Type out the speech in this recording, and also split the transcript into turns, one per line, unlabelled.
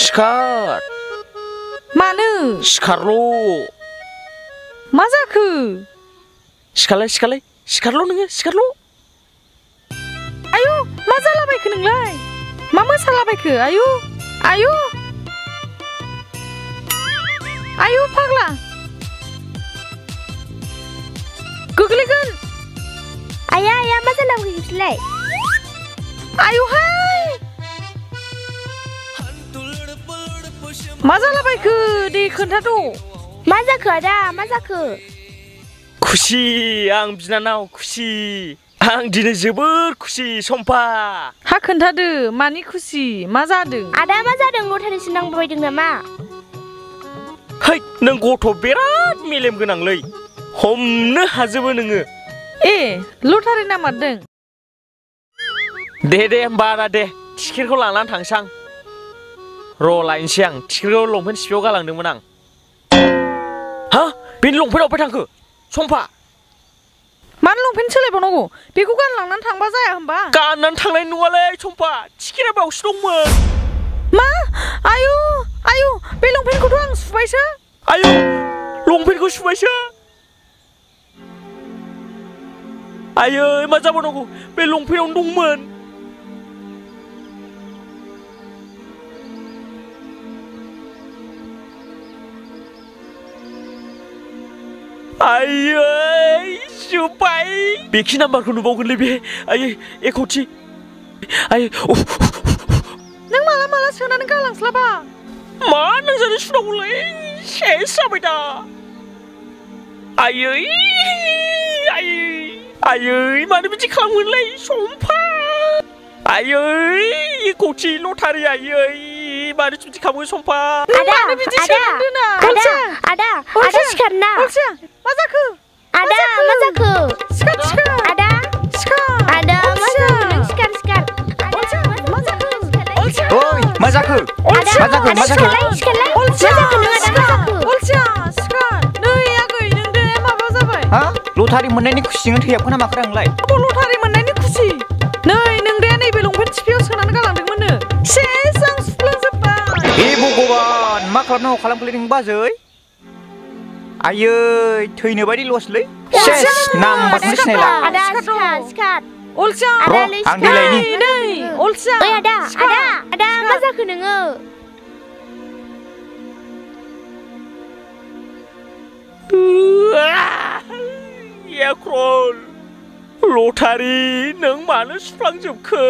सिखार
मानो
सिखारल'
मा जाखो
सिखारल' नोङो सिखारल'
आयु मा जालाबायखो नोंलाय मा मोसालाबायखो आयु आयु आयु फाग्ला गोग्लैगोन
आया आया मा जानांगौ बिसोरलाय
आयुहाय मा जालाबायखो दे खोन्थाद'
मा जाखो आदा मा जाखो
खुसि आं बिनानाव खुसि आं दिनै जोबोर खुसि सम्पा
हा खोन्थादो मानि खुसि मा जादों
आदा मा जादों लटारिसो नांबायदों नामा
है नों गथ' बिराद मेलेम गोनांलै हमनो हाजोबो नोङो
ए लटारि नामारदों
दे होमबा आदा दे टिकेटखौ लानानै थांसां र' लायनोसै आं टिकेटखौ लंपेन्ट सिपियाव गालांदोंमोन आं हा बेनि लंपेन्टआ अबेहाय थांखो सम्पा
मानो लंपेन्ट सोलायबावनांगौ बेखौ गानलांनानै थांबा जाया होमबा
गाननानै थांनाय नङालै सम्पा टिकेटआ बावसो दंमोन
मा आयु आयु बे लंपेन्टखौथ' आं सुबायसो
आयु लंपेन्टखौ सुबायसो आयै मा जाबावनांगौ बे लंपेन्टआवनो दंमोन आयै सुबाय बेखि नाम्बारखौ नुबावगोनलै बे आयै एक'थि आयै
नों माला सोनानै गालांस्लाबा
मा नोंजोंनो सुनांगौलै सेस जाबाय दा आयै मानो बिदि खालामोनलै सम्पा आयै एक'थि लटारि आयै मानो बिदि खालामो सम्पा
मानो बिदि सोनानै दोना
आदा सिखारना
मा जाखो
आदा मा जाखो
सिखार
आदा आदा मा जाखो नों सिखार
मा जाखो
ओइ मा जाखो
नै आगै नों दे माबा जाबाय
हा लटारि मोननायनि खुसिजों थैयाबखो ना माखो आंलाय
लटारि मोननायनि खुसि नै नों दे नैबे लंपेन्ट सिपियाव सोनानै गालांदोंमोननो सेस आं सुफ्लांजोब्बाय
हे भगबान मा खालामनांगौ खालामखोलै नों बाजै आयै थैनो बायदि लसलै सेस नाम्बारखौनो सिनायला
आदा सिखार
अलसिया
र' आं देलायनि
नै अलसिया
ओइ आदा मा जाखो नोङो
एक्रल लटारि नों मानो सुफ्लांजोबखो